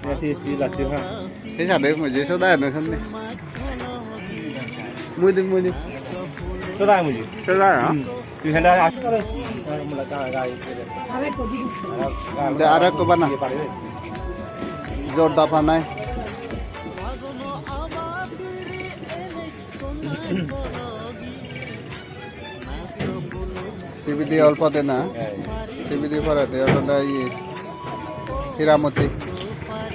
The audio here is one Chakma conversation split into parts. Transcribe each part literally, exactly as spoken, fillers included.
Lasi, lasi, lasi, ha. Sei sade mui je soda eno sanne. Mui dim, mui dim. Soda mui. Soda, ha? Hmm. Tui henda as-, De, aro ekko bana. Jorda panai. Sibidi olpo de na. Sibidi porede olode iye. Hiramoti.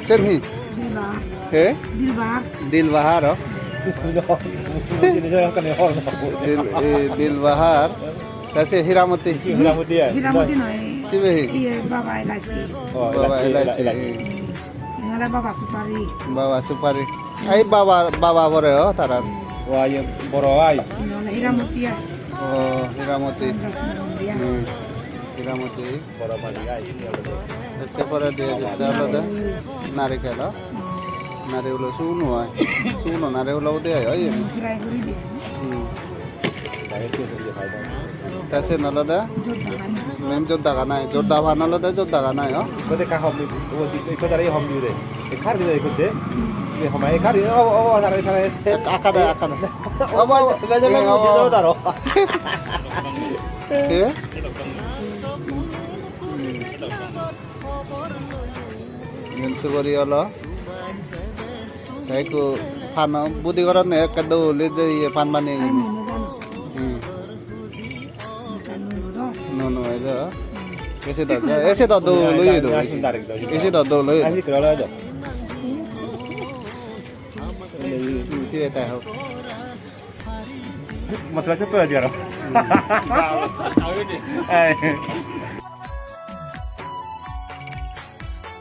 Sen hi? Dilbahar. He? Dilbahar. Dilbahar, oh. Dil, eh, Dilbahar. Ta se Hiramoti. Hiramoti, ai. Hiramoti noi. Sibe hi? Iye, Baba Elachi. Oh, Baba Elachi, Elachi, Elachi. Elachi. Enara Baba Supari. Baba Supari. Ai Baba, Baba bore, oh, tarar. Wa, iye, boro ai. Enara Hiramoti ai. Oh, Hiramoti. Andra Sundar India. Hmm. Hiramoti. Boro pani ai, ini olode. Ecche pore de, ecche olode narikel, oh. Narikelo suguno ai. Suguno narikelo ude ai, oi. Fry guri de. Hmm. Ta sen olode? Jorda pani. Men jorda gan ai. Jorda pan olode jorda gan ai, oh. Kode ka hom ni, o di, ko tare hom ni de. E kar de ko de. E hom ai kar, o, o, o, tare, tare. Ek-, akka de, akka de. O, o, o, bejar mo di do daro. He? Iyen suguri olo. Te ekku pano budi goronne ekke dol oye je iye pan baniye guri. Hmm. Nuo nuo oye do. Ese do, ese do dol oye do. Ese do dol oye do. Ese do. Ese do. Motor se pura jaro. Ai.